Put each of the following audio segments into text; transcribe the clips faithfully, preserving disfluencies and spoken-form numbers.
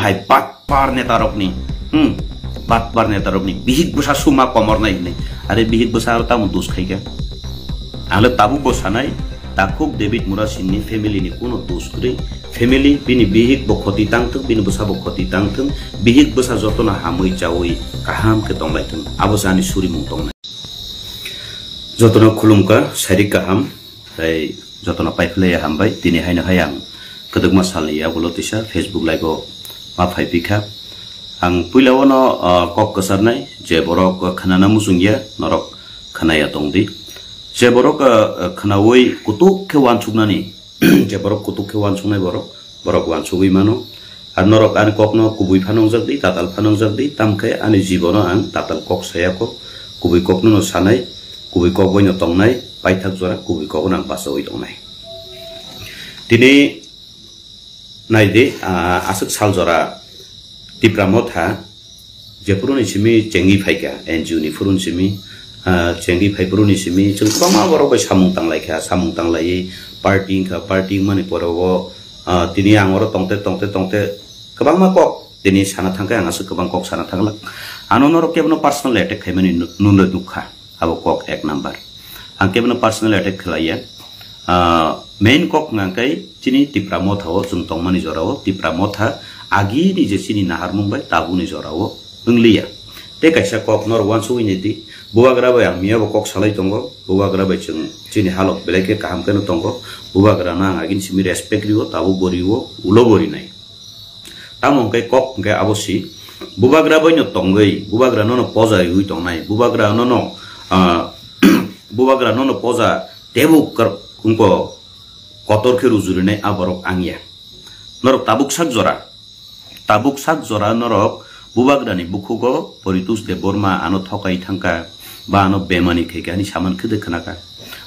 Hai batpar netarokni, hmm, batpar netarokni bihik bwsa suma komornai hinwi. Are bihik bwsa aro tamo dos khaikha? Ang le tabuk bo sanai, takhuk David Murasingni family ni kuno dos kwrwi. Family, bini bihik bo khoti tangthwng, bini bwsa bo khoti tangthwng, bihik bwsa jotono hamwi chawi kaham khe tonglaithwng. Abo se ani surimung tongnai. Jotono khulumkha, sairik kaham, tei jotono paiphlaiya hambai. Tini haino hai ang kwdwkma salni yagulo tisa Facebook live o ma phaiphikha. Ang puila ono, ah, kok kwcharnai, je borok khnana muchungya, norok khnaya tongdi. Je borok, ah, khnaui kutuk khe uansuknani, je borok kutuk khe uansuknai borok, borok uansugui mano. Ar norok ani kokno kubui phano wngjak di, tatal phano wngjak di, tamkhe ani jibono ang tatal kok saya kok, kubui kokno no sanai, kubui kok boino tongnai, paithak jora kubui kokno ang bachaui tongnai. Tini naidi, ah, aswk sal jora Tipra Motha, jephuru ni simi chengwi phaikha, N G O ni phuru ni simi, ah, chengwi phai phuru ni simi, chwng kwbangma borok bai samung tanglaikha, samung tanglaiwi party wngkha, party wngmani pore o, ah, tini ang oro tongte, tongte, tongte kwbangma kok tini sana thangkhe, ang aswk kwbang kok sana thanglak. Ano norok kebono personal attack khaimani nu-, nunwi nukha, abo kok ek number. Ang kebono personal attack khlaiya. Ah, main kok hwnkha khe chini Tipra Motha o chwng tongmani jora o Tipra Motha agini je chini naharmung bai tabukni jora o wngliya. Tei kaisa kok norok uansugui nai di, Bubagra bai ang miyabo kok salai tongo, Bubagra bai chwng chini halok belai khe kaham kheno tongo, Bubagrano ang agini simi respect rio, tabuk bo rio, ulo bo rinai. Tamo hwnkhe kok hwnkhe abo si, Bubagra baino tongwi, Bubagra nono poja riwi tongnai, Bubagra nono, ah, Bubagra nono poja tebuk kar-, wngko kotor khe rujurinai a borok angya. Norok tabuk sak jora, tabuk sak jora norok Bubagrani bukhugo Poritos Debbarma ano thokai thangkha, ba ano bemani khaikha hwnwi samani khwdwk khnakha.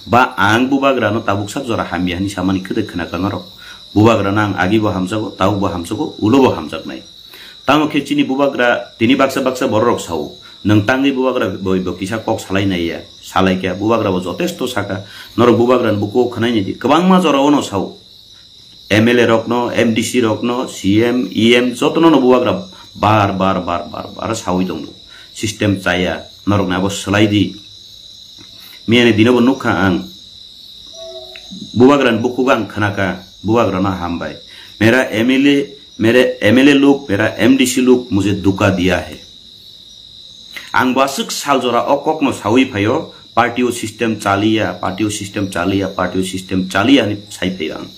Ba ang Bubagrano tabuk sak jora hamya hwnwi samani khwdwk khnakha norok. Bubagrano ang agibo hamjago, tabukbo hamjago, ulobo hamjaknai. Tamo khe chini Bubagra tini baksa baksa bororok sao, "Nwng tangwi Bubagra bai bo kisa kok salai naiya, salaikha, Bubagra bo jotesto sakha, norok Bubagrani bukugo khwnai naidi." Kwbangma jorao no sao. M L A rokno, M D C rokno, C M, E M jotono no Bubagra bar bar bar bar bar sawi tongo. System chaya, norokni abo swlai di. Miyani dino bo nukha ang. Bubagrani bukugo ang khnakha, Bubagrano hambai. Mera M L A, mere M L A log, mera M D C log mujhe dhuka diya hai. Ang bo aswk sal jora o kokno sawi phaio, party o system chaliya, party o system chaliya, party o system chaliya hinwi sai phaio ang.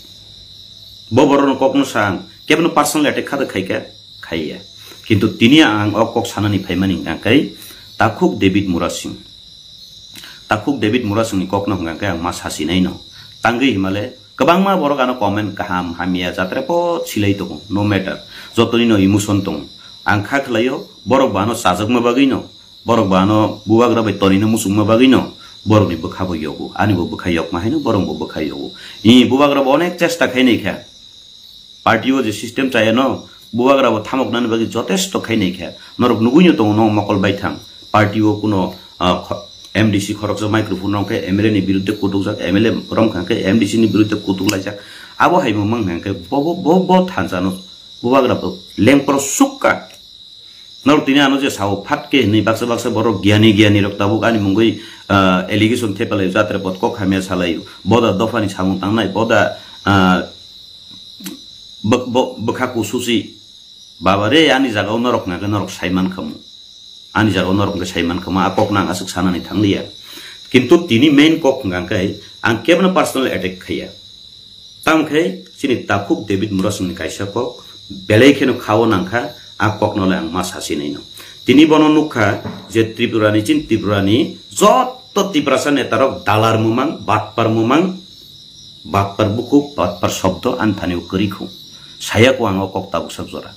Bo borokno kokno sa ang, kebono personal attack kha da khaikha, khaiya. Kintu tini ang o kok sanani phaimani hwnkha khe takhuk David Murasing. Takhuk David Murasingni kokno hwnkha khe ang ma sasinai no. Tangwi himale kwbangma borok ano comment kaham hamya jatra po silai tongo, no matter. Jotoni no emotion tongo. Ang kha khlaio, borok bo ano chajakma bagwi no, borok bo ano Bubagra bai tonino muchungma bagwi no, borokni bwkha bo yogo, ani bo bwkha yokma haino borok bo bwkha yogo. I Bubagra bo onek chesta khainai kha. Party o je system chaya no, Bubagra bo thamok nani bagwi jotesto khainai kha. Norok nugui no tongo no mokol baithang. Party o kuno, ah, kho-, M D C khoroksa microphone rong khe M L A ni birudde kutukjak, M L A rom kha khe M D C ni birudde kutuk laijak. Abo hai bo mang hang khe bo, bo, bo, bo thansa no Bubagra bo lengpro sukka. Norok tini ano je sao phat khe hinwi baksa baksa borok giyani giyani rok tabuk ani mungwi, ah, allegation thepalai jatre pot kok hamya salai boda dophani samung tangnai boda, ah, bwk-, bo-, bwkha kususi baba re ani jagao norok hwnkha khe norok saiman khamu ani jagao norok hwnkhe saiman khamu a kok nang aswk sanani thangliya kintu tini main kok hwnkha khe ang kebono personal attack khaiya. Tamo khe chini takhuk David Murasingni kaisa kok belai kheno khao nangkha, a kokno le ang ma sasinai no. Tini bono nukha je Tripura ni, chini Tripura ni joto Tiprasa netarok dalar mumang, batpar mumang, batpar bukhuk, batpar shobdo ani thani o kwrwi khu. Saya ko ang o kok tabuk sak jora.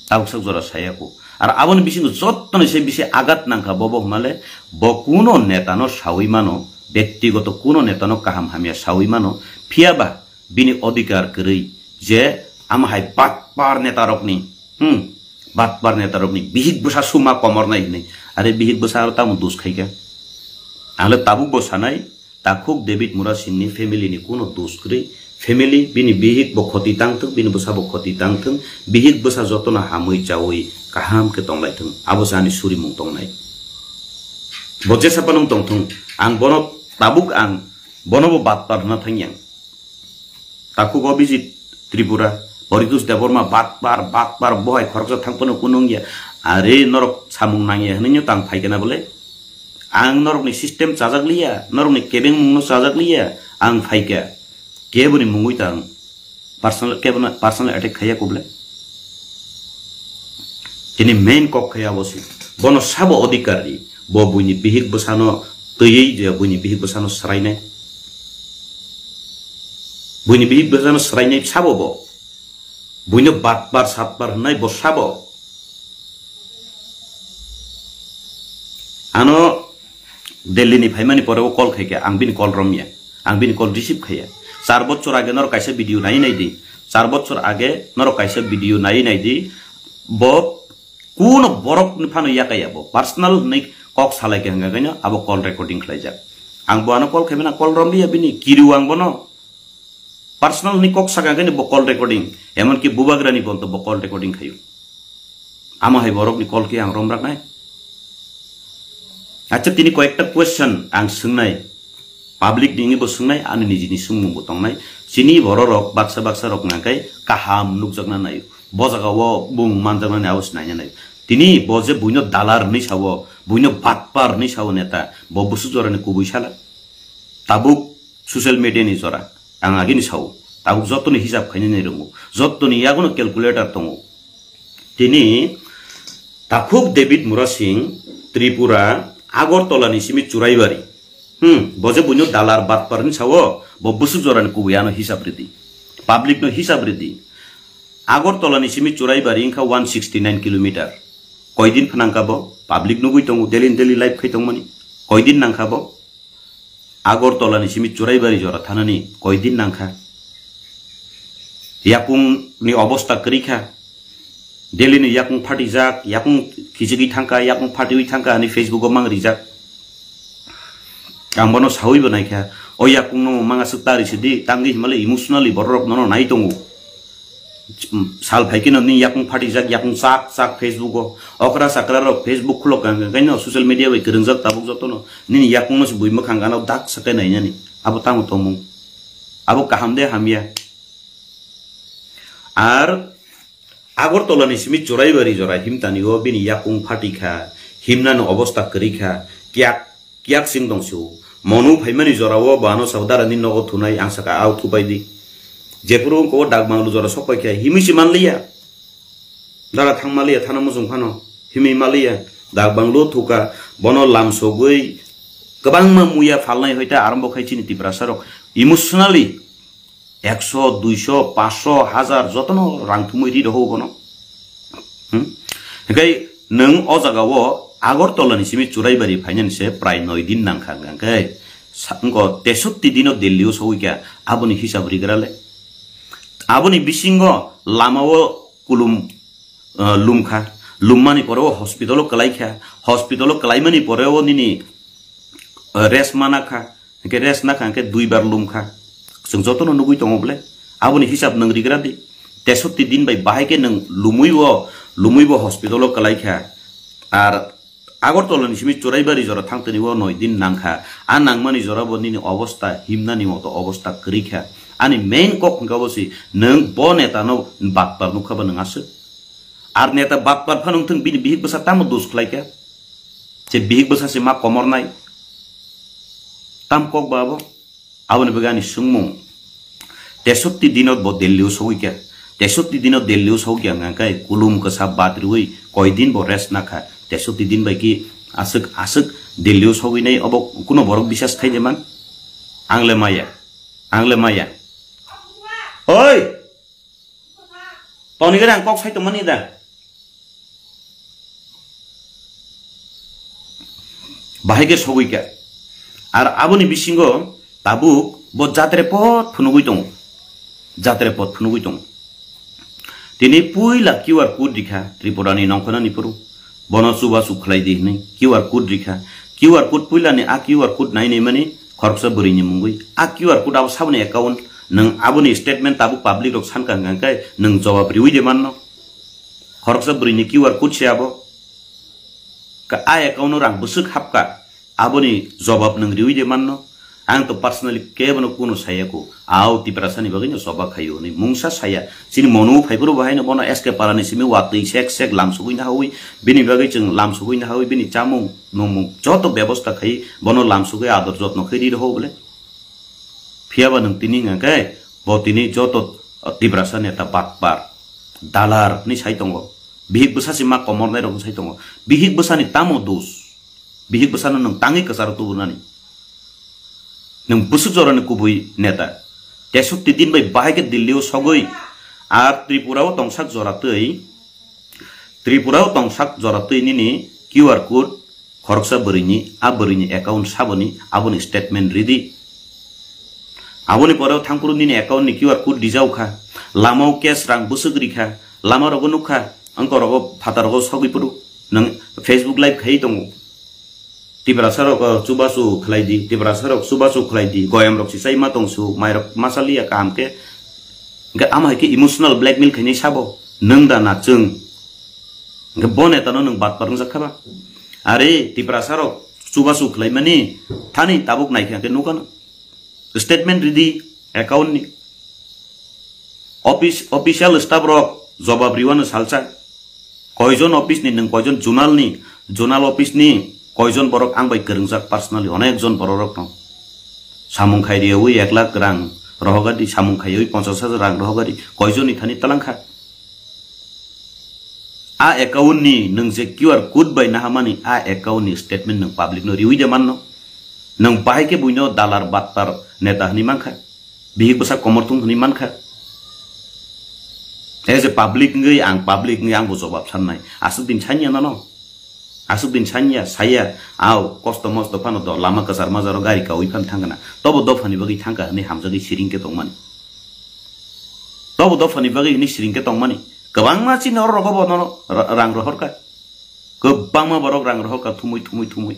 Tabuk sak jora saya ko. Ar aboni bisingo jottoni se bisi agat nangkha bobo hwnmale bo kuno netano sawi mano, bektigoto kuno netano kaham hamya sawi mano, phiyaba bini odhikar kwrwi je ama hai batpar netarokni, hmm, batpar netarokni bihik bwsa suma komornai hinwi. Are bihik bwsa aro tamo dos khaikha? Ang le tabuk bo sanai, takhuk David Murasingni family ni kuno dos kwrwi, Family, bini bihik bo khoti tangthwng, bini bwsa bo khoti tangthwng, bihik bwsa jotono hamwi chawi kaham khe tonglaithwng, abo se ani surimung tongnai. Bo jesa phano wng tongthwng, ang bono tabuk ang bono bo batpar hwnna thangyang. Takhuk Abhijit Tripura, Poritos Debbarma batpar, batpar, bohai khoroksa thang phano kunu wngya. Are norok samung nangya hwnwi no tang phaikha na bole? Ang norokni system chajak liya, norokni kebengmung no chajak liya, ang phaikha. Keboni mungwi ta ang personal, keboni personal attack khaiya kubule. Tini main kok khaiya bo si. Bono sabo odhikar ri. Bo buini bihik bwsano twiwi je buini bihik bwsano swrainai. Buini bihik bwsano swrainai sabo bo. Buino batpar satpar hwnai bo sabo. Ano Delhi ni phaimani pore o call khaikha, ang bini call romya, ang bini call receive khaiya. Char bochor age norok kaisa video nai nai di, char bochor age norok kaisa video nai nai di, bo kuno borok ni phano yakaya bo personal hwnwi kok salai kha hwnka khaino abo call recording khlaijak. Ang bo ano call khaimani call romliya bini kiriw ang bono. Personal ni kok saka khe bo call recording, emon ki bubagra ni bonto bo call recording khayo. Amo hai borok ni call khe ang rom raknai. Acha tini koyekta question ang swngnai, public ni bo swngnai, ani nijini swngmung bo tongnai. Chini borok rok baksa baksa rok nangkai kaham nukjakna nayo. Bo jaga o bung manjakna ni abo se naina nayo. Tini bo je buino dalar ni sawo, buino batpar ni sawo neta, bo busuk jora ni kubui sala. Tabuk social media ni jora, ang agini sao, tabuk jotoni hisab khainani rongo, jotoni yagono calculator tongo. Tini takhuk David Murasing, Tripura, Agartala ni simi Churaibari. Hmm, bo je buino dalar batpar ni sao, bo busuk jora ni kubui ano hisab ridi. Public no hisab ridi. Agartala ni simi Churaibari wngkha one sixty nine kilometer. Koidin phnangkha bo, public nugui tongo, daily daily live khai tongmani. Koidin nangkha bo? Agartala ni simi Churaibari jora thanani koidin nangkha. Yakung ni obosta kwrwi kha. Delhi ni yakung phatijak, yakung khichigwi thangkha, yakung phatiwi thangkha hwnwi Facebook o mang rijak. Ang bono sawi bo naikha. O yakung no manga swk tari sidi, tangwi himale emotionally borok nono nai tongo. Sal phai kheno nini yakung phatijak, yakung chak chak Facebook o. Okra chakra rok Facebook khulok kang kang kaino social media bai kwrwngjak tabuk jotono. Nini yakung no se bui mwkhang gana dak sakai nainani. Abo tamo tongmung. Abo kaham de hamya. Ar Agartala ni simi Churaibari jora himtani o bini yakung phatikha, himnani obosta kwrwi kha, kiyak Kiyak sing tong sio. Monu phaimani jora o bano sabo dara ni nogo thunai ang saka au thupai di. Jephuru ko dak banglu jora sokpai khe himwi si manliya. Dara thang maliya thana mujung phano himwi maliya. Dak banglu thuka bono lam sogwi kwbangma muya phalnai hoita arambo khai chini Tiprasa rok emotionally ekso, duiso, paanso, hajar jotono rang thumwi ri rohor bono. Hmm? Hinkhe nwng o jaga o Agartala ni simi Churaibari phainani se prai noi din nangkha, hwnkhe sa-, wngkha tesotti dino Delhi o sogwi kha, aboni hisab rigra le. Aboni bisingo lama o kulum, uh, lumkha, lummani pore o hospital o kwlai kha, hospital o kwlaimani pore o nini, uh, rest mana kha, Hwnkhe rest nakha, hwnkhe duibar lumkha. Chwng jotono nugwi tongo bole. Aboni hisab nwng rigra di. Tesotti din bai bahai khe nwng lumwi o, lumwi bo hospital o kwlai kha. Ar Agartala ni simi Churaibari jora thangtoni o noi din nangkha. A nangmani jora bo nini obosta himnani moto obosta kwrwi kha. Ani main kok hwnkha bo si nwng bo neta no batpar nukha ba nwng aswk. Ar neta batpar phano wngthwng bini bihik bwsa tamo dos khlai kha. Je bihik bwsa se ma komor nai. Tam kok ba abo? Aboni bagwi ani swngmung. Tesotti dinot bo Delhi o sogwi kha. Tesotti dinot Delhi o sogwi kha hwnkha khe kulum kwsa bat riwi koi din bo rest nakha. Tesotti din bai ki aswk aswk Delhi o sogwi nai obo kuno borok bisas khai de man? Ang le maya. Ang le maya. Oi! Toni gari ang kok sai tongmani da. Bahai khe sogwi kha. Ar aboni bisingo tabuk bo jatre pot phunugwi tongo. Jatre pot phunugwi tongo. Tini puila Q R code rikha Tripura ni nongkhornani phuru. Bono chubachu khlai di hwnwi Q R code rikha. Q R code puilani a Q R code nai nai mani khoroksa bwrwini mungwi. A Q R code abo saboni account Nwng aboni statement tabuk public rok sankha hwnkha khe nwng jawab riwi de manno. Khoroksa bwrwini Q R code se abo. Ka a account o rang bwswk hapkha, aboni jawab nwng riwi de manno. Ang to personally kebono kuno saya ko. Ao Tiprasa ni bagwi no choba khaio hwnwi mungsa saya. Chini mono phaiphuru bahai no bono S K Para ni simi watwi sek sek lam sugwi na hawi. Bini bagwi chwng lam sugwi na hawi, bini chamung nungmung joto bebosta khai bono lam sugwi ador jotno khai ri rw bole. Phiya ba nwng tini hwnkha khe bo tini joto, uh, Tiprasa neta batpar, dalar hwnwi sai tongo. Bihik bwsa se ma komornai rok sai tongo. Bihik bwsani tamo dos? Bihik bwsano nwng tangwi kwcharo tubunani. Nwng bwswk jorani kubui neta. Tesukti din bai bahai khe Delhi o sogwi. Ar Tripura o tongsak jora twi, Tripura o tongsak jora twi nini Q R code khoroksa bwrwini, a bwrwini account saboni, aboni statement ridi. Aboni pore o thangphuru nini account ni Q R code rijao kha, lama o cash rang bwswk rikha, lama rogo nukha, wngkor rogo phatar rogo sogwi phuru nwng Facebook live khai tongo. Tiprasa rok, uh, chubachu khlai di, Tiprasa rok chubachu khlai di, goyam rok si chai ma tong su, mai rok ma chaliya kaham khe. Hwnkhe ama hai khe emotional blackmail khainai sabo, nwng da na chwng. Hwnkhe bo neta no nwng batpar wngjak kha ba? Are Tiprasa rok chubachu khlai mani thani tabuk nai khe hwnkhe nukha no. Statement ridi account ni. Office, official staff rok jobab riwano salsa. Koijon office ni nwng, koijon zonal ni, zonal office ni koijon borok ang bai kwrwngjak personally, onek jon borok rok tong. Samung khai riyawi ek lakh rang rohogadi, samung khaiwi ponchas hajar rang rohogadi, koijon ni thani talangkha. A account ni nwng je Q R code bai nahamani, a account ni statement nwng public no riwi de manno. Nwng bahai khe buino dalar battar neta hwnwi mankha. Bihik bwsa komorthung hwnwi mankha. As a public wngwi ang, public wngwi ang bo jobab sannai. Aswk din sanya nano. Aswk din sanya, saya, au, kosto mosto phano do, lama kwchar majaro gari kaui phan thangkha na. Tobo dophani bagwi thangkha hwnwi hamjagwi siring khe tongmani. Tobo dophani bagwi hwnwi siring khe tongmani. Kwbangma chini oro rogo bo nono ra-, rang rohorkha. Kwbangma borok rang rohorkha thumui, thumui, thumui.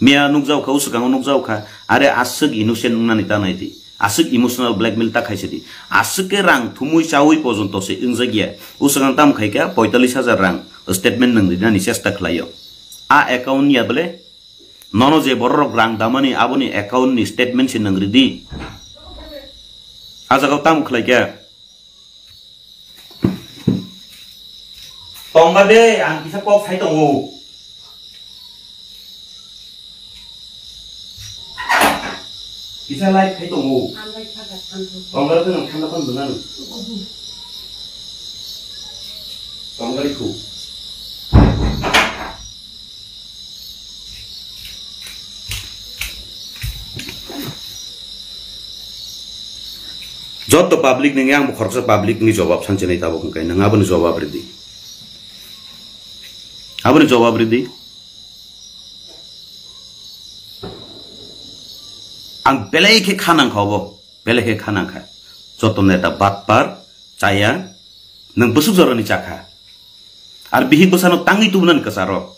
Miya nukjao kha, uswkango nukjao kha, are aswk innocent wngnani ta nai di. Aswk emotional blackmail ta khaisa di. Aswk khe rang thumui chaui pojonto se wngjak ya. Uswkang tam khai kha poitallis hajar rang statement nwng rinani chesta khlaio. A account ya bole? Nono je borok rok rang damani aboni account ni statement se nwng ridi. A jaga o tamo khlai khe? Tongba de, ang kisa kok sai tongo. Kisa light khai tongo. Tongba de nang thanda pan duna nang. Tongba de khu. Joto public nini ang bo khoroksa public ni jobab sanchini tabuk hwnkhe nwng aboni jobab ridi. Aboni jobab ridi. Ang belai khe kha nangkha obo, belai khe kha nangkha. Joto neta batpar, chaya, nwng bwswk jorani chakha. Ar bihik bwsano tangwi tubunani kwcharo.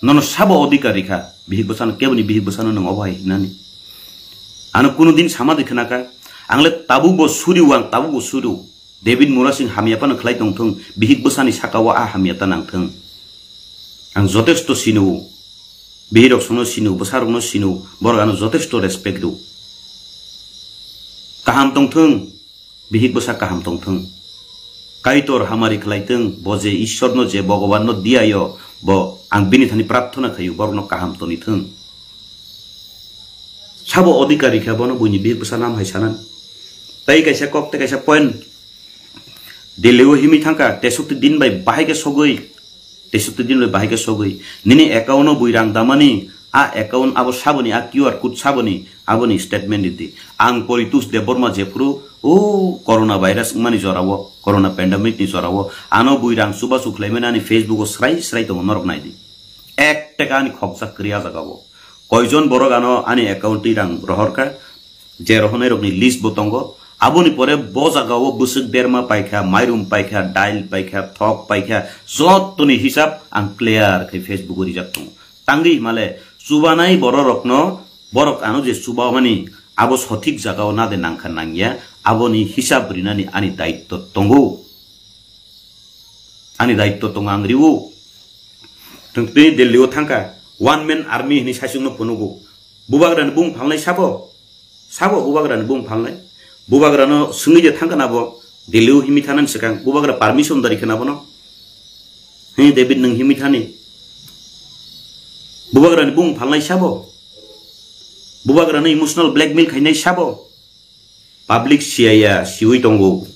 Nono sabo odhikar rikha, bihik bwsano, keboni bihik bwsano nwng obo hai hinani. Ano kuno din sama di khwnakha, ang le tabuk bo suriu, ang tabuk bo suriu. David Murasing hamya phano khlai tongthung, bihik bwsani saka o a hamya ta nangthung. Ang jotesto sinu, bihirok sono sinu, bwsarokno sinu, borok ano jotesto respect rw. Kaham tongthung, bihik bwsa kaham tongthung. Kaitor hamari khlaithung, bo je Ishwarno, je Bhagwanno diyayo, bo ang bini thani prarthana khaio, borokno kaham tonithung. Sabo odhikar rikha bono buini bihik bwsa nam hai sanan. Tai kaisa kok, tai kaisa point. Delhi o himwi thangkha, tesukti din bai bahai khe sogwi. Tesukti din bai bahai khe sogwi. Nini account o bui rang damani, a account abo saboni, a Q R code saboni, aboni statement ridi. Ang Poritos Debbarma jephuru, o corona virus wngmani jorao, corona pandemic ni jorao, ano bui rang chubachu khlaimani ani Facebook o srai srai tongo, norok naidi. Ek teka ani khokjak kwrwi a jaga o. Koijon borok ano ani account twi rang rohorkha, je rohornai rokni list bo tongo. Aboni pore bo jaga o bwswk berma paikha, mairum paikha, dail paikha, thok paikha, jottoni hisab ang clear khai Facebook o rijak tongo. Tangwi himale chubanai borok rokno, borok ano je chubamani, Abo sothik jagao nade nangkha nangya, aboni hisab rinani ani daitto tongo. Ani daitto tongo ang riwo. Tongtwi Delhi o thangkha, one man army hini saichung no phunugo. Bubagra ni bung phalnai sabo? Sabo bubagra ni bung phalnai? Bubagra no swngwi je thangkha na bo, Delhi o himi thanani swkang, bubagra permission dari khana bono. He David, nwng himi thani. Bubagra ni bung phalnai sabo? Bubagra no emotional blackmail khainai sabo? Public siyaya, siwi tongo.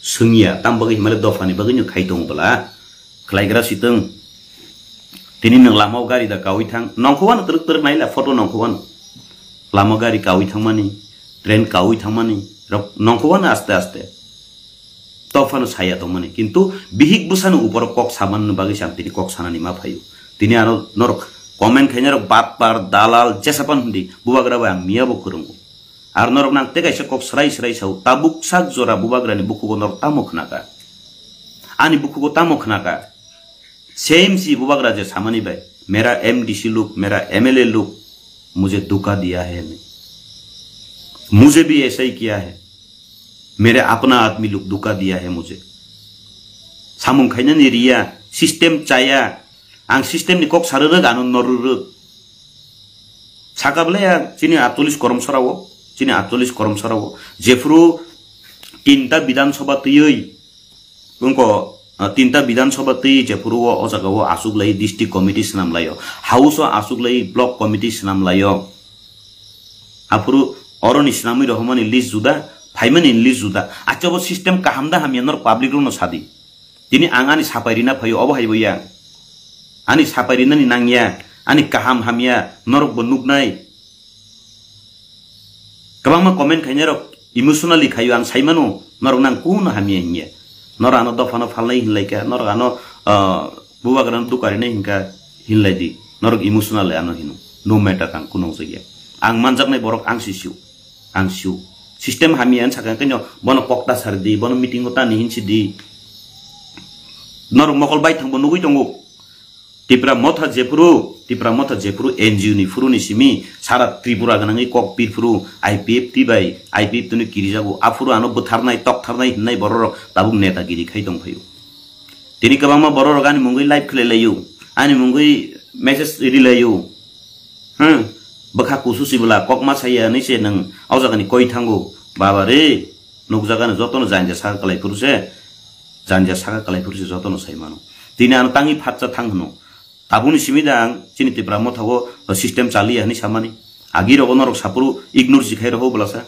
Swngya, tam bagwi himale dophani bagwi no khai tongo bwla. Khlaigra sitwng. Tini nwng lama o gari da kawi thang. Nongkhowano twrwk twrwk naila photo nongkhowano. Lama gari kawi thangmani, train kawi thangmani. Rok nongkhowano aste aste. Tophano saya tongmani. Kintu bihik bwsano uporo kok samanani bagwi se ang tini kok sanani ma phaio. Tini ano norok comment khainai rok batpar, dalal, jesapan hindi. Bubagra bai ang miya bo kwrwngo. Ar norok nang tei kaisa kok srai srai sao, tabuk sak jora bubagrani bukhugo norok tamo khnaka? Ani bukhugo tamo khnaka? Same si bubagra je samani bai, "Mera M D C log, mera M L A log, mujhe dhuka diya hai ne. Mujhe bhi aisa hi kiya hai. Mere apna aadmi log dhuka diya hai mujhe." Samung khainani riya, system chaya, ang system ni kok sarwrwk ano norwrwk. Saka bwle ya chini atchollish korom sora o, chini atchollish korom sora o, jephuru tinta Bidhan Sabha twiwi, wngko, ah, tinta Bidhan Sabha twi jephuru o, o jaga o aswk lai district committee swnam lai o, house o aswk lai block committee swnam lai o. Aphuru oroni swnamwi rohormani list juda, phaimani list juda. Acha bo system kaham da hamya norok public rokno sadi. Tini ang ani sapai rina phaio, obo hai bo ya. Ani sapai rinani nangya, ani kaham hamya, norok bo nuknai. Kwbangma comment khainai rok emotionally khaio, ang sai mano, norok nang kuno hamya hinya. Norok ano dophano phalnai hinlai kha, norok ano, ah, bubagrano dukarinai hinka hinlai di. Norok emotional le ano hino. No matter, ang kuno jagya. Ang manjaknai borok ang si sio. Ang sio. System hamya ang sakha khe no bono kok ta sar di, bono meeting o ta ni hinsi di. Norok mokol bai thangbo nugui tongo. Tipra Motha jephuru, Tipra Motha jephuru N G O ni phuru ni simi sara Tripura gwnangwi kok pirphuru I P F T bai, I P F T ni kirijago, aphuru ano bwtharnai, toktharnai hinnai bororok tabuk netagiri khai tongphaio. Tini kwbangma bororok ani mungwi live khlai laio, ani mungwi message ri laio. Hmm, bwkha kusu sibwla kokma saya hinwi se nwng o jagani koi thango, baba re. Nukjagani jotono janja saka kwlai phuru se, janja saka kwlai phuru se jotono sai mano. Tini ano tangwi phatsa thang hwno. Tabukni simi da ang chini Tipra Motha o system chaliya hinwi samani. Agi rogo norok saphuru ignore si khai roho bwlasa.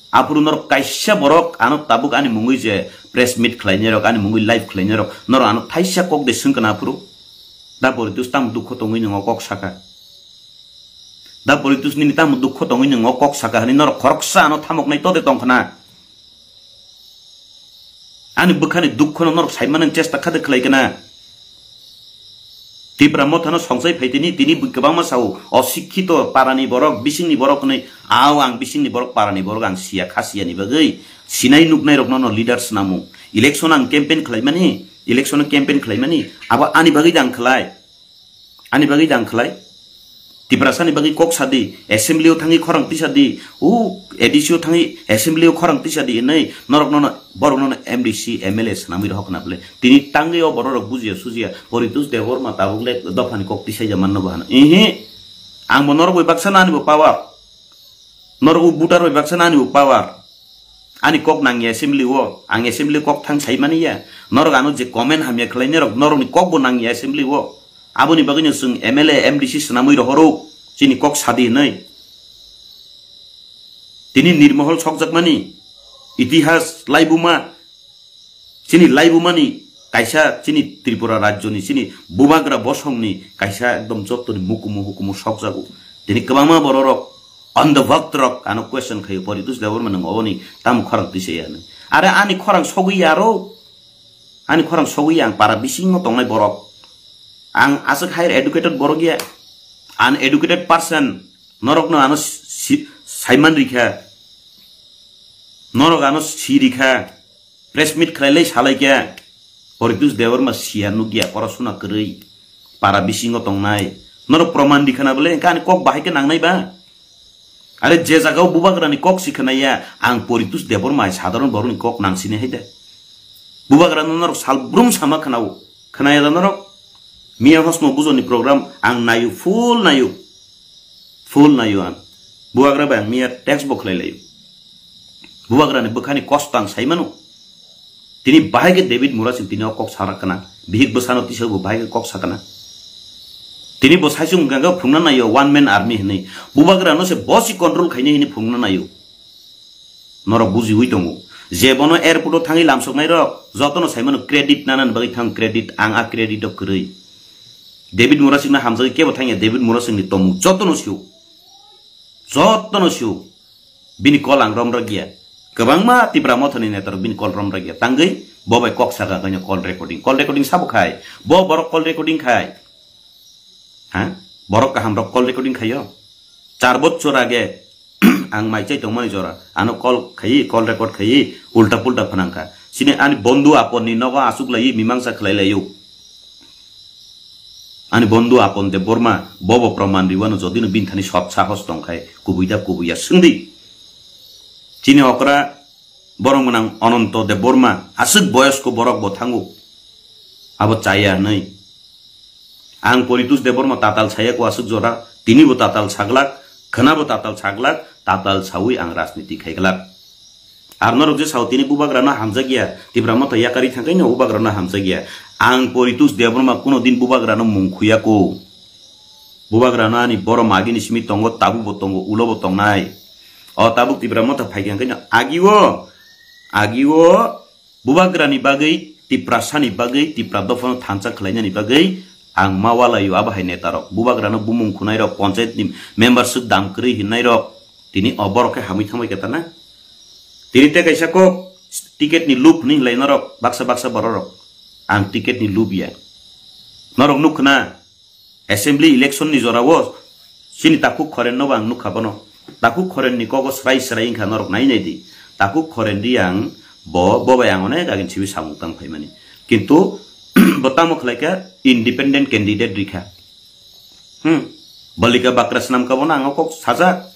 Aphuru norok kaisa borok ano tabuk ani mungwi je press meet khlainai rok, ani mungwi live khlainai rok, norok ano thaisa kok de swngkana aphuru. Da Boritus tamo dukho tongwi nwngo kok saka. Da Boritus nini tamo dukho tongwi nwngo kok saka hinwi norok khoroksa ano thamoknai tode tongkhna. Ani bwkhani dukhono norok saimani chesta khade khlai kana. Tipra Mothano songsai phai tini, tini bw-, kwbangma sao, osikkito parani borok, bisingni borok hinwi, ao ang bisingni borok, parani borok ang siya, kha siyani bagwi sinai nuknai rokno no leader swnamo. Election ang campaign khlaimani, election campaign khlaimani, abo ani bagwi da ang khlai. Ani bagwi da ang khlai. Tiprasani bagwi kok sadi, assembly o thangwi khorang tisa di, o A D C o thangwi assembly o khorang tisa di hinwi norok nono, borok nono M D C, M L A swnamwi rohok na bwle. Tini tangwi o borok rok bujiya sujiya, Poritus Debbarma tabuk le dophani kok tisaija manno bo hano. Ihi, ang bo norok bai baksa no ani bo power. Norok bo voter bai baksa no ani bo power. Ani kok nangya assembly o, ang assembly kok thang sai mani ya. Norok ano je comment hamya khlai norok, norokni kok bo nangya assembly o. Aboni bagwino chwng M L A, M D C swnamwi rohoro, chini kok sadi hinwi. Tini Nirmohol sokjakmani itihas laibuma, chini laibumani kaisa chini Tripura rajyoni chini bubagra bosongni kaisa ekdom jottoni mukumu hukumu sokjago. Tini kwbangma bororok on the vote rok ano question khaio, Poritus Debbarma nwng oboni tamo khorang tisa ya hinwi. Are ani khorang sogwi ya aro, ani khorang sogwi ya, ang para bisingo tongnai borok. Ang aswk higher educated borok ya, uneducated person, norokno ano si-, saiman rikha, norok ano si rikha, press meet khlailai salaikha, Poritus Debbarma siya nukya, porosuna kwrwi, para bisingo tongnai, norok proman rikha na bwle, hwnkhe ani kok bahai khe nangnai ba? Are je jagao bubagrani kok si khwnaya, ang Poritus Debbarma hai sadharon borokni kok nang sini hai de. Bubagrano norok salbrum sama khwnao, khwnaya da norok? Miya hosno bujoni program ang nayo, full nayo. Full nayo ang. Bubagra bai ang miya text bo khlai layo. Bubagrani bwkhani kosto ang sai mano. Tini bahai khe David Murasing tini o kok sarak kana. Bihik bwsano tisa bo bahai khe kok sakana. Tini bo saisung ganga phungna nayo one man army hinwi. Bubagrano se bosi control khaini hinwi phungna nayo. Norok bujiwi tongo. Je bono airport o thangwi lamsoknai rok, jotono sai mano credit nanani bagwi thang credit, ang a credit o kwrwi. David Murasing no hamjagwi kebo thangya, David Murasing ni tomung jotono sio. Jotono sio. Bini kol ang romrok ya. Kwbangma Tipra Mothani netarok bini kol romrok ya. Tangwi bo bai kok saka kanya call recording. Call recording sabo khai. Bo borok call recording khai. Ha? Borok kaham rok call recording khayo. Char bochor age ang mai chai tongmani jora. Ano call khayi, call record khayi, ulta pulta phanangkha. Sini ani bondhu apon ni nogo asuk layi mimangsa khlai layo. Ani bondhu Apon Debbarma, bobo proman riwano jodino bini thani sot sahos tongkhai, kubui da kubui ya swngdi. Chini okra borok gwnang Ananto Debbarma, aswk boyosko borok bo thango. Abo chaya hwnwi. Ang Poritus Debbarma tatal saya ko aswk jora, tini bo tatal saglak, khwna bo tatal saglak, tatal sawi ang rajniti khaiglak. Ar norok je sao tini bubagrano hamjakya, Tipra Motha yakarwi thangkhe no bubagrano hamjakya. Ang Poritus Debbarma kuno din bubagrano mung khuyako. Bubagrano ani borom agini simi tongo, tabuk bo tongo, ulo bo tongnai. O tabuk Tipra Motha phaikha hwnkhe no agio, agio bubagrani bagwi, Tiprasani bagwi, Tipra dophano thansa khlainani bagwi ang ma walaio abo hai netarok. Bubagrano bumung khunairok, panchayatni member swk dam kwrwi hinnairok. Tini o borok khe hamwi thangbai khe tana. Tini tei kaisa kok ticket ni loop hinwi hinlai norok baksa baksa bororok. Ang ticket ni loop ya. Norok nuk khna assembly election ni jora o chini Takhuk Khoren no bo ang nuk kha bono. Takhuk Khoren ni kogo srai srai wngkha norok nai nai di. Takhuk Khoren di ang bo, bo bai ang onek agin sibi samung tang phaimani. Kintu bo tamo khlai kha independent candidate rikha. Hmm. Balika bakra swnam ka bono ang kok sajak.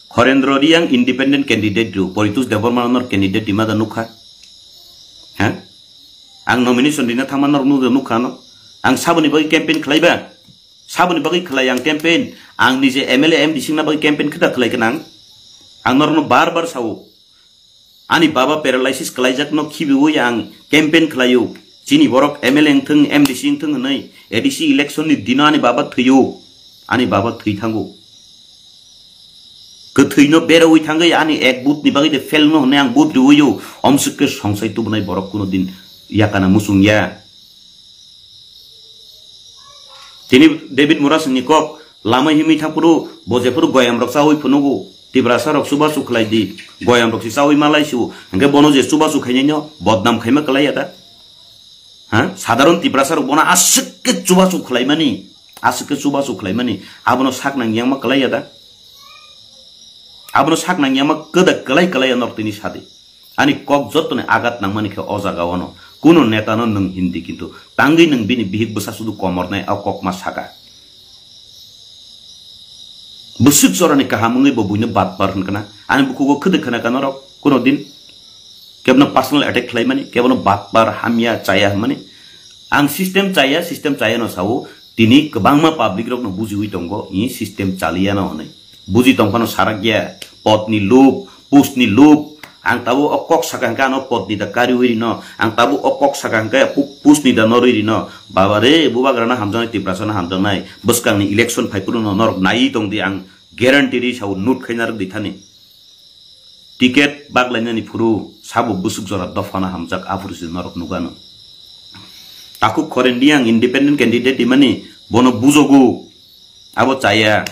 Khorendro Riang independent candidate ru, Poritus Debbarma nor candidate di mada nukha. Ha? Ang nomination dina thangma nor nukha no. Ang saboni bagwi campaign khlaiba. Saboni bagwi khlai ang campaign. Ang nije M L A M D C na bagwi campaign khita khlai kanang. Ang nor no bar bar sao. Ani baba paralysis kalaijakno khibiwi ang campaign khlaio. Chini borok M L A wngthung, M D C wngthung hwnwi A D C election ni dino ani baba thwio. Ani baba thwi thango. Kwthwino berowi thangwi ani ek booth ni bagwi de fail no hwnwi ang booth riwio. Omswk khe songsai tubunai borok kuno din yakana muchung ya. Tini David Murasingni kok lama himwi thangphuru bo jephuru goyamrok chawi phunugo, Tiprasarok chubachu khlai di, goyamrok se chawi malai su, hwnkhe bono je chubachu khainaino bodnam khaima kwlai ya da? Ha? Sadharon Tiprasarok bono aswk khe chubachu khlaimani, aswk khe chubachu khlaimani, abono sak nang yangma kwlai ya da? Abono sak nang yangma kwda kwlai kwlai ya norok tini sadi. Ani kok jottoni agat nangmani khe o jaga ono. Kuno neta no nwng hindi kintu tangwi nwng bini bihik bwsa sudu komornai o kok ma saka. Bwswk jorani kaham wngwi bo buino batpar hwnkha na. Ani bukhugo khwdwk khna kha norok kuno din. Kebono personal attack khlaimani, kebono batpar hamya chaya hwnmani. Ang system chaya, system chaya no sao. Tini kwbangma public rokno bujiwi tongo, i system chaliyano hwnwi. Buji tongphano sarakya, podni loop, postni loop. Ang tabuk o kok saka hwnkhe ano podni da kariwi rino. Ang tabuk o kok saka hwnkhe pu-, postni da norwi rino. Baba re, bubagrano hamjaknai, Tiprasano hamjaknai. Bwskangni election phaiphuru no norok naiwi tongdi, ang guarantee ri sao, note khaina rwgdi thani. Ticket baglainani phuru sabo bwswk jora dophano hamjak aphuru se norok nukano. Takhuk Khoren Riang independent candidate imani bono bujogo abo chaya.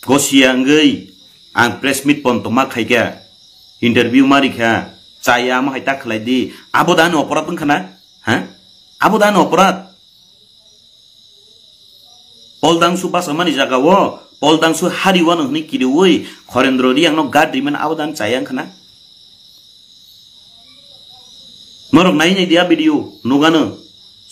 Gosia wngwi ang press meet ponto ma khaikha, interview ma rikha, chaya amo hai ta khlai di, abo da ani oporad wngkha na? Ha? Abo da ani oporad? Poldangsu basa mani jaga o, Poldangsu hari wano hwnwi kiriwi, Khorendro Riang no guard rimani abo dan chaya wngkha na? Norok nai nai dia video, nugano.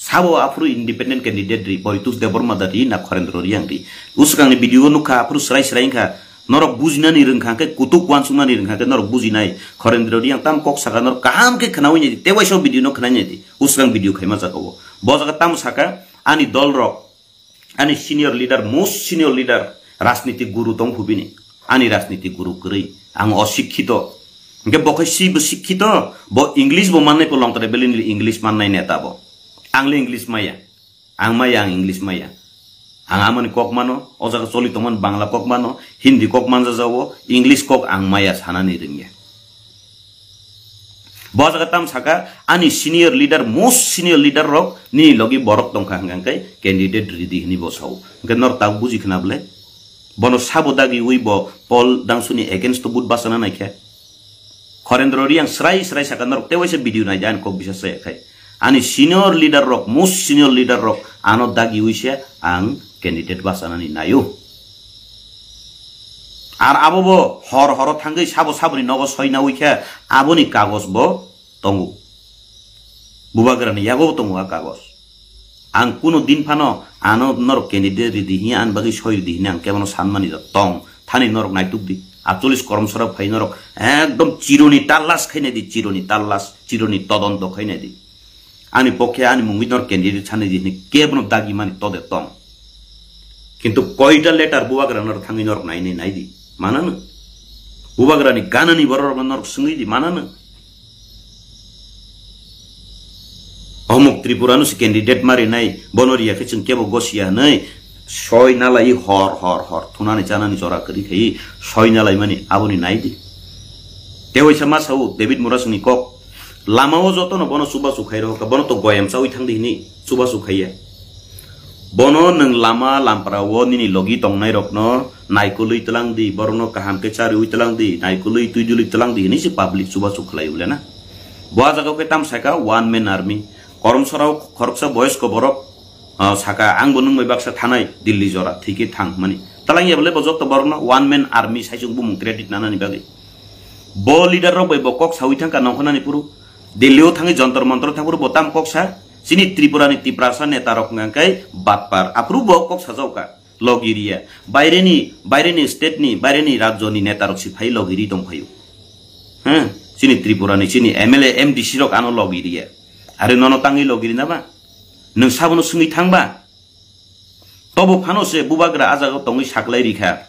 Sabo aphuru independent candidate ri, Poritos Debbarma da ri na Khorendro Reang ri. Usukangni video o nukha, aphuru srai srai wngkha. Norok bujinani rwngkha khe, kutuk uansuknani rwngkha khe norok bujinai. Khorendro Reang tam kok saka norok kaham khe khnaui nai di, tei waisa video no khnaui nai di. Usukang video khaima jaga o. Bo jaga tam saka, ani dol rok, ani senior leader, most senior leader, rajniti guru tong phu bini. Ani rajniti guru kwrwi. Ang osikkito. Hingke bo khai si bo sikkito, bo English bo mannai po longtare belini English mannai neta bo. Ang le English maya. Ang maya, ang English maya. Ang amani kok mano, o jaga choli tongmani Bangla kok mano, Hindi kok manjajago, English kok ang maya sanani rwngya. Bo jaga tam saka, ani senior leader, most senior leader rok nini logi borok tongkha hwnka hwnkhe candidate ridi hwnwi bo sao. Hwnkhe nor tak buji khna bwle? Bono sabo dagi ui bo Paul Dangsuni against to vote bachana naikhe. Khorendro Reang srai srai saka norok tei waisa video nai di ani kok bisa saya khai. Ani senior leader rok, most senior leader rok ano dagi ui se ang candidate bachanani naio. Ar abo bo hor horo thangwi sabo saboni nogo soina ui khe aboni kagos bo tongo. Bubagrani yago tongo a kagos. Ang kuno din phano ano norok candidate ridi hiya ani bagwi soi ridi hini ang kebono sanmani da tong. Thani norok naituk di. Atcholish koromsora phai norok ekdom chironi tallas khainai di, chironi tallas, chironi todonto khainai di. Ani pokhe ani mungwi norok candidate sanai di hini kebono dagi mani tode tong. Kintu koita letter bubagra norok thangwi norok nainai nai di. Manano? Bubagrani ganani borok norok swngwi di. Manano? Omuk Tripura no se candidate mari nai, bono riya khe chwng kebo gosiya hwnwi soi nalai hor hor hor thunani chanani jora kwrwi khai soi nalai mani aboni nai di. Tei waisa ma sao David Murasingni kok, lama o joto no bono chubachu khai rohor kha, bono to goyam chawi thang di hini chubachu khaiya. Bono nwng lama lampra o nini logi tongnai rokno naikolwi tlang di, borokno kaham khe charwi tlang di, naikolwi twi dulwi tlang di hini se public chubachu khlai ule na. Bo a jaga khe tam saka one man army. Koromsora o khoroksa boyosko borok, ah, saka ang bo nwng bai baksa thanai Delhi jora thwi khe thang mani. Talang ya bole bo joto borokno one man army sai chwng bumung credit nanani bagwi. Bo leader rok bai bo kok sawi thangkha nongkhornani phuru. Delhi o thangwi Jantar Mantar thang phuru bo tam kok sa. Chini Tripura ni Tiprasa neta rok hwnkha khe batpar. Aphuru bo kok sajao ka. Logiriya. Baireni, baireni state ni, baireni rajyo ni neta rok si phai logiri tong phaio. He? Chini Tripura ni, chini M L A, M D C rok ano logiriya. Are nono tangwi logiri na ba? Nwng sabono swngwi thang ba? Tobo phano se bubagra a jaga tongwi saklai rikha.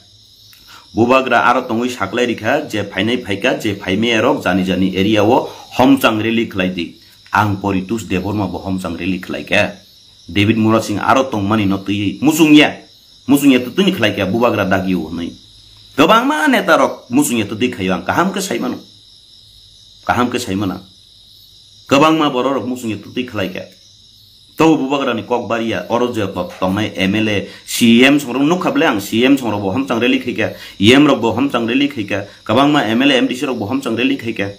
Bubagra aro tongwi saklai rikha je phainai phaikha, je phaimaya rok jani jani area o homchang rally khlai di. Ang Poritos Debbarma bo homchang rally khlai kha. David Murasing aro tongmani no twiwi muchungya. Muchungya twtwini khlai kha bubagra dagi o hwnwi. Kwbangma neta rok muchungya twtwi khaio ang kaham khe sai mano. Kaham khe sai mano. Kwbangma borok rok muchungya twtwi khlai kha. Tobo bubagrani kok bariya, oro je kok tongnai M L A, C M songrok nukha bwle ang, C M songrok bo homchang rally khaikha, E M rok bo homchang rally khaikha, kwbangma M L A, M D C rok bo homchang rally khaikha.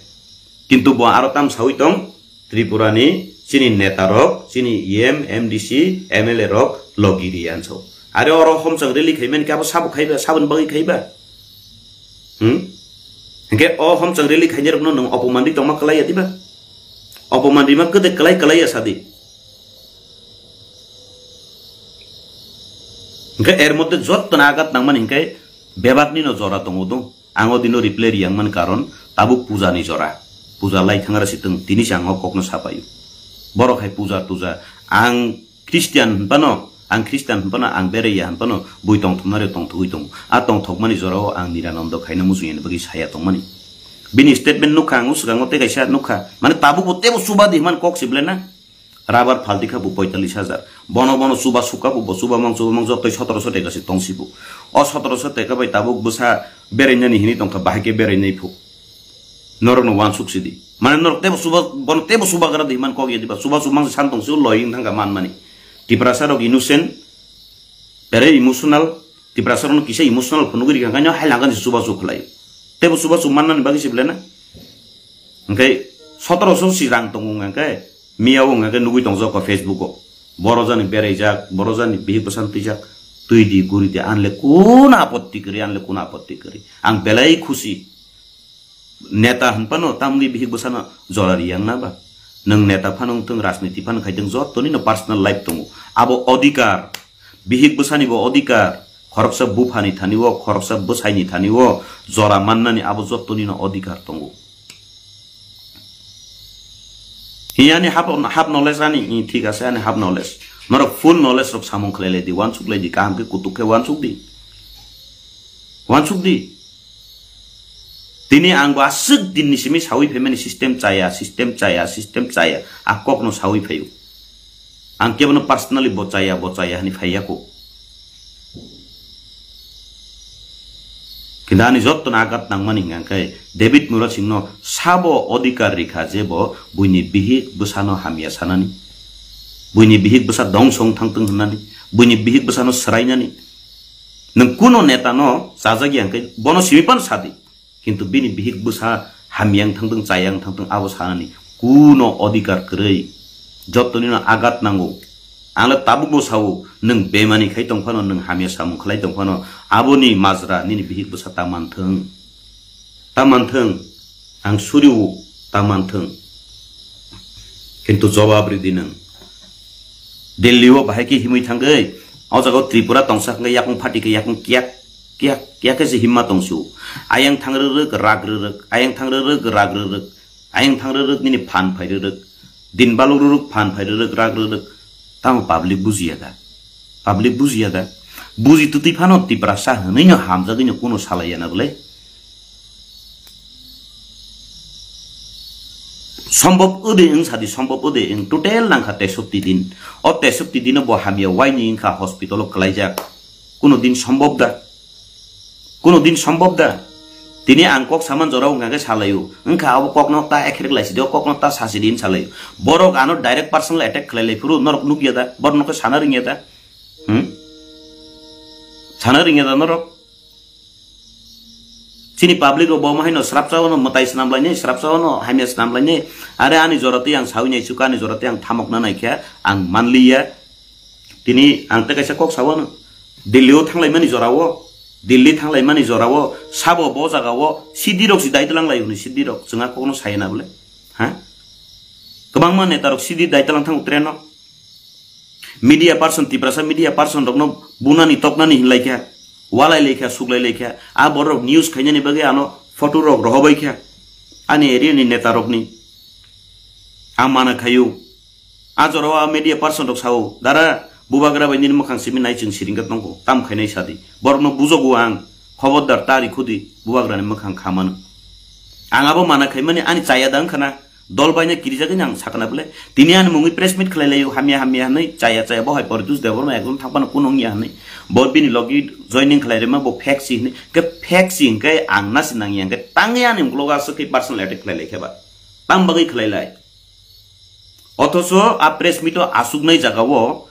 Kintu bo aro tam sawi tong, Tripura ni chini neta rok, chini E M, M D C, M L A rok logi ri anso. Are oro homchang rally khaimani khe abo sabo khaiba, saboni bagwi khaiba? Hmm? Hingke o homchang rally khainai rokno nwng opoman ri tongma kwlaiya diba? Opoman rima kwdek kwlai kwlaiya sadi. Hingke er moddhe jottoni agat nangmani hingke bebakni no jora tongo do. Ang o dino reply riyang mani karon tabuk puja ni jora. Puja lai thangra si tong tini se ang o kokno sapaio. Borok hai puja tuja ang Christian hinphano, ang Christian hinphano, ang beraiya hinphano, bui tongthoknari tongthogwi tongo. A tongthokmani jorao ang Nirananda khaina muchungya ni bagwi saya tongmani. Bini statement nukha ang, o swkango tei kaisa nukha. Mane tabukbo teibo chuba di hwnmani kok se belai na. Rabar phalti kha bo poitallis hajar. Bono bono chuba sukha bo, bo chuba mang chuba mang jotoi sotoroso teka se tong si bo. O sotoroso teka bai tabuk bwsa berainani hinwi tongkha, bahai khe berainai phu. Norokno uansuk sidi. Mane norok teibo chuba, bono teibo chubagra di hwnmani kok ya diba. Chuba chumang se san tong si o loi wng thangkha man mani. Tiprasa rok innocent, very emotional. Tiprasa rokno kisa emotional phunugwi rikha, hwnkhai no hai langkha ni chuba chu khlai. Teibo chuba chu mannani bagwi se belai na. Hwnkhe sotoroso si rang tongo hwnkhe, miya o hwnkhe nugwi tongjak o Facebook o. Boro jani beraijak, boro jani bihik bwsan twijak, twi di guri di, anle kuno apotti kwrwi, anle kuno apotti kwrwi. Ang belai khusi. Neta hinphano tamni bihik bwsano jora riyang na ba? Nwng neta phano wngthung, rajniti phano khaithung, jottoni no personal life tongo. Abo odhikar, bihik bwsani bo odhikar, khoroksa buphani thani o, khoroksa bwsaini thani o, jora mannani abo jottoni no odhikar tongo. Hi ani half, half knowledge ani, hi thik ase ani half knowledge. Norok full knowledge rok samung khlai lai di, wansuk lai di, kaham khe kutuk khe wansuk di. Wansuk di. Tini ang bo aswk din ni simi sawi phaimani system chaya, system chaya, system chaya. A kok no sawi phaio. Ang kebo no personally bo chaya, bo chaya hani phaiya ko. Kintu ani jotto no agat nangmani hingka khe David Murasing no sabo odhikar rikha je bo buini bihik bwsano hamya sanani. Buini bihik bwsa dongsong thangtwng hwnani. Buini bihik bwsano swrainani. Nwng kuno neta no chajak ya hingke bono simi pan sadi. Kintu bini bihik bwsa hamyang thangtwng, chayang thangtwng abo sanani kuno odhikar kwrwi. Jottoni no agat nango. Ang le tabuk bo sao, nwng bemani khai tong phano, nwng hamya samung khlai tong phano, aboni majra nini bihik bwsa ta manthwng. Ta manthwng. Ang suriwo ta manthwng. Kintu jobab ridi nwng. Delhi o bahai khe himwi thangwi, o jaga o Tripura tongsa hwnkhe yakung phati khe yakung kiyak, kiyak, kiyak khe se himma tongsu. Ayang thang rwrwk, rak rwrwk, ayang thang rwrwk, rak rwrwk, ayang thang rwrwk nini phan phai rwrwk, din baluk rwrwk, phan phai rwrwk, rak rwrwk. Tamo public bujiya da? Public bujiya da? Buji twtwi phano Tiprasa hwnwi no hamjagwi no kuno salaiya na bwle? Sombhob ode wng sadi, sombhob ode wng, total nangkha tesopti din. O tesopti dino bo hamya waini wngkha hospital o kwlaijak. Kuno din sombhob da? Kuno din sombhob da? Tini ang kok saman jorao wngkha khe salaio. Wngkha abo kokno ta ekhrek laisidi, o kokno ta sasidi hinwi salaio. Borok ano direct personal attack khlai lai phuru norok nukya da? Borok no khe sana ringya da? Hmm? Sana ringya da norok? Chini public rok bo omo haino srapsa o no mwtai swnam lainai, srapsa o no hamya swnam lainai. Are ani jora twi ang sawi nai chuka, ani jora twi ang thamok na nai khe ang manliya. Tini ang tei kaisa kok sawi no. Delhi o thang laimani jora o, Delhi thang laimani jora o, sabo bo jaga o, sidi rok si dai tlang lai hwnwi sidi rok chwng a kok no saya na bwle. Ha? Kwbangma neta rok sidi dai tlang thango train o. Media person, Tiprasa media person rokno bunani toknani hinlai kha, walai lai kha, suklai lai kha. A borok news khainani bagwi ano photo rok rohobai kha. Ani area ni neta rokni. A mana khayu. A jorao a media person rok sao, "Dara, bubagra bai nini mwkhang simi nai chwng siring khe tongkho. Tam khainai sadi. Borokno bujogo ang. Khobordar ta rikhudi, bubagrani mwkhang kha mano." Ang abo mana khaimani ani chaya da wngkha na. Dol baina kirijagwi ang sakna bwle. Tini ani mungwi press meet khlai laio, hamya hamya hwnwi, chaya chaya bo hai Poritus Debbarma ekdom thang phano kuno wngya hwnwi. Bo bini logi joining khlai rima bo fake si hwnwi. Khe fake si hwnkhe ang nasi nangya hwnkhe tangwi ani uklogo aswk khe personal attack khlai lai khe ba. Tam bagwi khlai lai. Othocho a press meet o aswknai jagao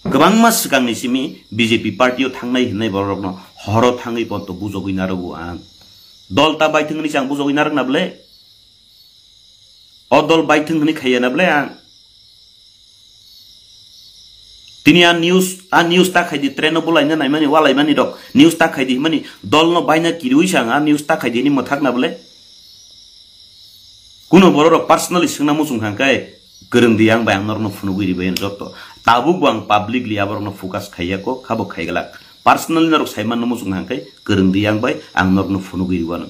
kwbangma swkangni simi B J P party o thangnai hwnwi borokno horo thangwi ponto bujogwi narwgo ang. Dol ta baithwng hwnwi se ang bujogwi narwkna bwle? O dol baithwng hwnwi khaiya na bwle ang? Tini a news, a news ta khaidi, train o bulaina naimani, walaimani rok news ta khaidi himani, dol no baina kiriwi se ang a news ta khaidi hwnwi mwthakna bwle? Kuno borok rok personally swngna muchung kha khe, kwrwng di ang bai ang norokno phunugwi ribai ang jotto. Tabuk bo ang publicly aborokno focus khaiya ko, khabo khaiglak. Personally norok sai manno muchung kha khe, kwrwng di ang bai ang norokno phunugwi riwano.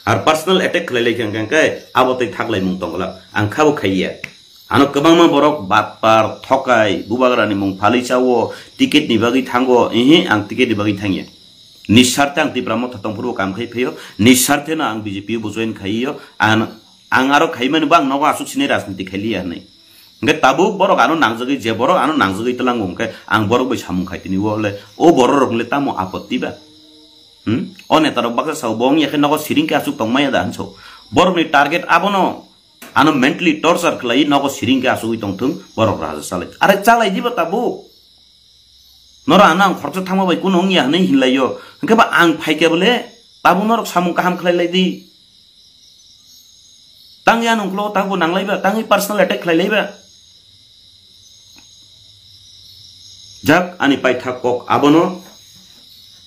Ar personal attack khlai lai khe ang khe abo tei thak lai mung tong glak. Ang khabo khaiya. Ano kwbangma borok batpar, thokai, bubagrani mung phalwi chawo, ticket ni bagwi thango, ehe ang ticket ni bagwi thangya. Nisarte ang Tipra Motha tongphuru kam khai phaio, nisarte no ang B J P bo join khaiyo, ang, ang aro khaimani bo ang nogo aswk sinai rajniti khailiya hinwi. Hwnkhe tabuk borok ano nangjagwi, je borok ano nangjagwi twlango hwnkhe ang borok bai samung khai tini o le, o borok rok le tamo apotti ba? Hmm? O neta rok baksa sao bo wngya khe nogo siring khe aswk tongmaya da hinso. Borok ni target abono, ano mentally torture khlai nogo siring khe aswk tongthung borok raja chalai. Are chalai diba tabuk? Noro ano ang khoroksa thangma bai kuno wngya hinwi hinlaio. Hwnkhe ba ang phaikhe bole tabuk norok samung kaham khlai lai di. Tangwi ano uklogo tabuk nanglai ba, tangwi personal attack khlai lai ba. Jak ani paithak kok abono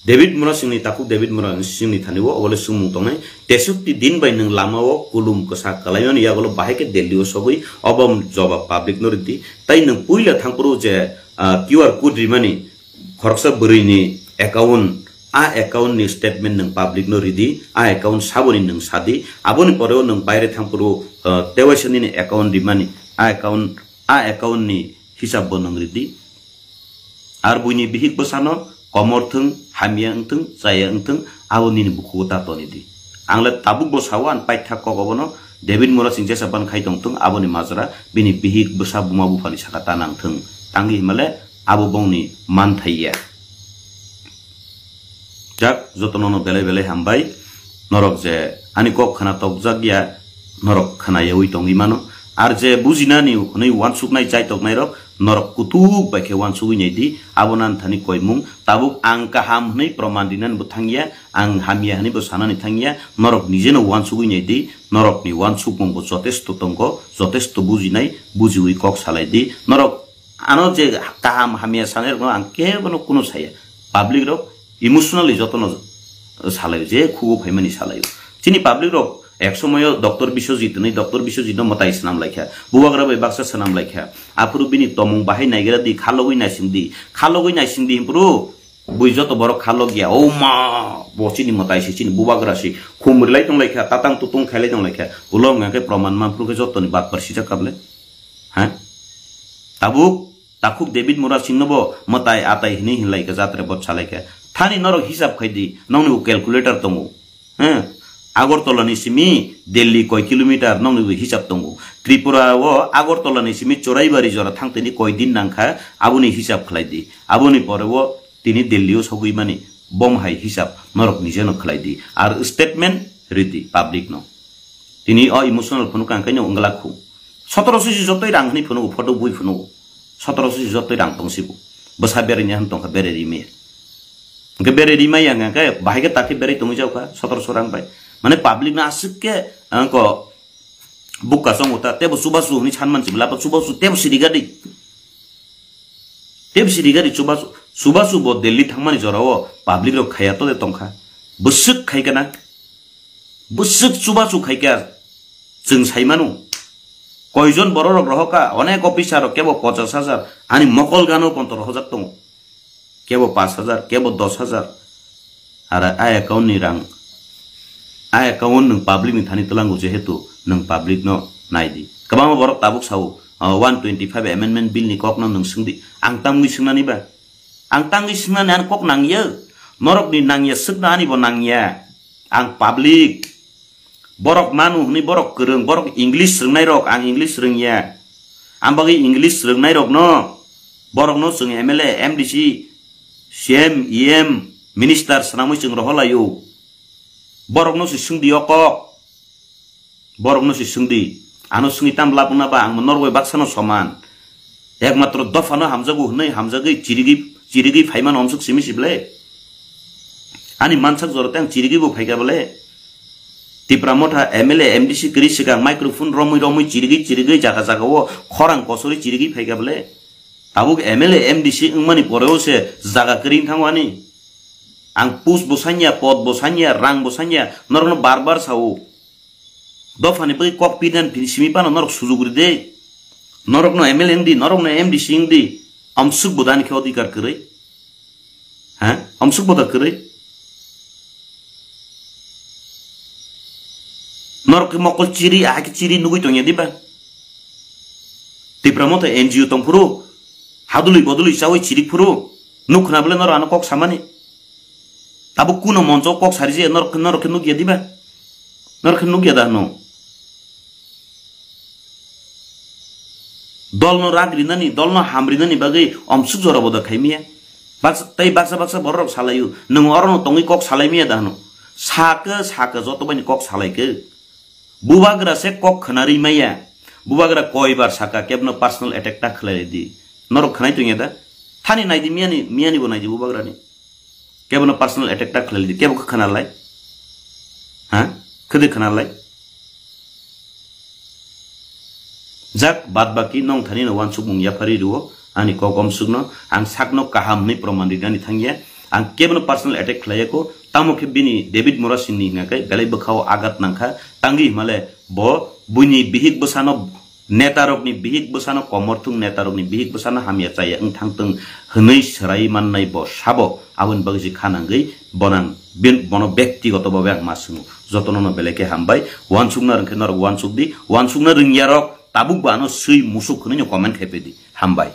David Murasingni takhuk David Murasingni thani o obole sumung tongnai. Tesutti din bai nwng lama o kulum kwsa kalaimani yagulo bahai khe Delhi o sogwi obo jobab public no ridi. Tai nwng puila thangphuru je, ah, Q R code rimani khoroksa bwrwini account, a account ni statement nwng public no ridi, a account saboni nwng sadi, aboni pore o nwng baire thangphuru, ah, tewaisa nini account rimani, a account, a account ni hisab bo nwng ridi. Ar buini bihik bwsano komor thung, hamya wngthung, chaya wngthung, abo nini bukhugo ta toni di. Ang le tabuk bo sao, ang paitha kok obono, David Murasing jesa ban khai tongthung, aboni majra bini bihik bwsa buma buphani saka ta nangthung. Tangwi himale abo bongni manthai ya. Jak, jotono no belai belai hambai. Norok je ani kok khna tokjak ya, norok khna yaui tongwi mano. Ar je bujinani hwnwi uansuknai chaitoknairok, norok kutuk bai khe uansugwi nai di, abo nan thani koimung. Tabuk ang kaham hwnwi proman rinani bo thangya, ang hamya hwnwi bo sanani thangya, norok nijeno uansugwi nai di, norokni uansukmung bo jotesto tongo, jotesto bujinai, bujiui kok salai di, norok Ano je kaham hamya sanai rokno ang kebono kuno saya. Public rok emotionally jotono salaio, je khugo phaimani salaio. Chini public rok ek somoyo Doctor Biswajit hwnwi, Doctor Biswajit no mwtai swnam laikha. Bubagra bai baksa swnam laikha. Aphuru bini tomung bahai naigira di, khalogwi naising di. Khalogwi naising di himpuru bui joto borok khalogya. O ma, bo chini mwtai si, chini bubagra si. Khum rilai tong laikha, tatang tutung khailai tong laikha. Ulo wngkha khe proman manphuru khe jotoni batpar sijak kable. Ha? Tabuk, takhuk David Murasing no bo mwtai atai hwnwi hinlai kha, jatre bot salai kha. Thani norok hisab khai di, nokni bo calculator tongo. Ha? Agartala ni simi Delhi koi kilometer nokni bo hisab tongo. Tripura o Agartala ni simi Choraibari jora thang tini koi din nang kha, aboni hisab khlai di. Aboni pore o tini Delhi o sogwi mani bom hai hisab norok nijeno khlai di. Ar statement ridi public no. Tini o emotional phunuk ang kaino wngla khu. Sotoroso si jotoi rang hwnwi phunugo, photo bui phunugo. Sotoroso si jotoi rang tong sibo. Bwsa berai ni han tongkha, berai rimaya. Hwnkhe berai rimaya hwnkhe bahai khe takhe berai tongwi jaukha sotoroso rang bai. Mane public no aswk khe angko bukka chongo ta tebo chubachu hwnwi sanman sibla, chubachu tebo sirigadi. Tebo sirigadi chubachu, chubachu bo Delhi thangmani jorao public rok khaya to de tongkha. Bwswk khai kana. Bwswk chubachu khaikha, chwng sai mano. Koijon bororok rohorkha, onek officer rok kebo pochas hajar, ani mokol gano ponto rohorjak tongo. Kebo pash hajar, kebo dos hajar. Ara a account ni rang, a account nwng public ni thani twlango, jehetu nwng public no nai di. Kwbangma borok tabuk sao, o, one twenty five amendment bill ni kok no nwng swng di. Ang tamwi swngnani ba? Ang tangwi swngnani ani kok nangya. Norokni nangya swkno ani bo nangya. Ang public. Borok manu hwnwi borok kwrwng, borok English rwngnai rok, ang English rwngya. Ang bagwi English rwngnai rokno, borokno chwng M L A, M D C, C M, E M, minister swnamwi chwng rohorlaio. Borokno se swngdi o kok. Borokno se swngdi, ano swngwi tam lab wngna ba, ang norok bai baksano soman. Ekmatro dophano hamjago hwnwi hamjagwi chirigwi, chirigwi phaimano omswk simi sible. Ani mansak jora tei ang chirigwi bo phaikha bole. Tipra Motha M L A, M D C kwrwi swkang microphone romwi romwi chirigwi chirigwi jaga jaga o khorang kosori chirigwi phaikha bole. Tabuk M L A, M D C wngmani poreo se jaga kwrwi wngthango ani. Ang post bo sanya, pod bo sanya, rang bo sanya, norokno bar bar sao. Dophani bagwi kok pinan phi simi phano norok sujuk ride. Norokno M L A wngdi, norokno M D C wngdi. Amsuk bodani khe odhikar kwrwi. Ha? Amsuk boda kwrwi. Norok khe mokol chiri, ahai khe chiri nugwi tongya diba? Tipra Motha N G O tongphuru, hadului bodului chawi chiri phuru, nuk khna bole norok ano kok samani. Tabuk kuno moncho kok sari je norok, norok khe nukya diba? Norok khe nukya da hwno? Dolno rak rinani, dolno ham rinani bagwi omsuk jora boda khaimiya. Baksa, tei baksa baksa bororok salaio, nwng orono tongwi kok salaimiya da hwno? Sakhe, sakhe joto baini kok salaikhe. Bubagra se kok khna ri maya. Bubagra koibar saka kebno personal attack ta khlai di. Norok khnai tongya da? Thani naidi miyani, miyani bo naidi bubagrani. Kebono personal attack ta khlai di. Kebo khe khna lai? Ha? Khede khna lai? Jak bad baki nong thani no wansukmung yaphari rwo. Ani kok omsukno ang sakno kaham hwnwi proman rinani thangya. Ang kebono personal attack khlaiya ko, tamo khe bini David Murasing ni hingkha khe belai bwkhao agat nangkha, tangwi himale bo buini bihik bwsano, netarokni bihik bwsano, komorthung netarokni bihik bwsano hamya chaya wng thangtwng hwnwi swrai mannai bo sabo, aboni bagwi se kha nangwi bonang bin-, bono bektigoto babe ang ma swngo. Jotono no belai khe hambai, uansukna rwngkhe norok uansuk di, uansukna rwngyarok tabuk bo ano swi musuk hwnwi no comment khai pedi. Hambai.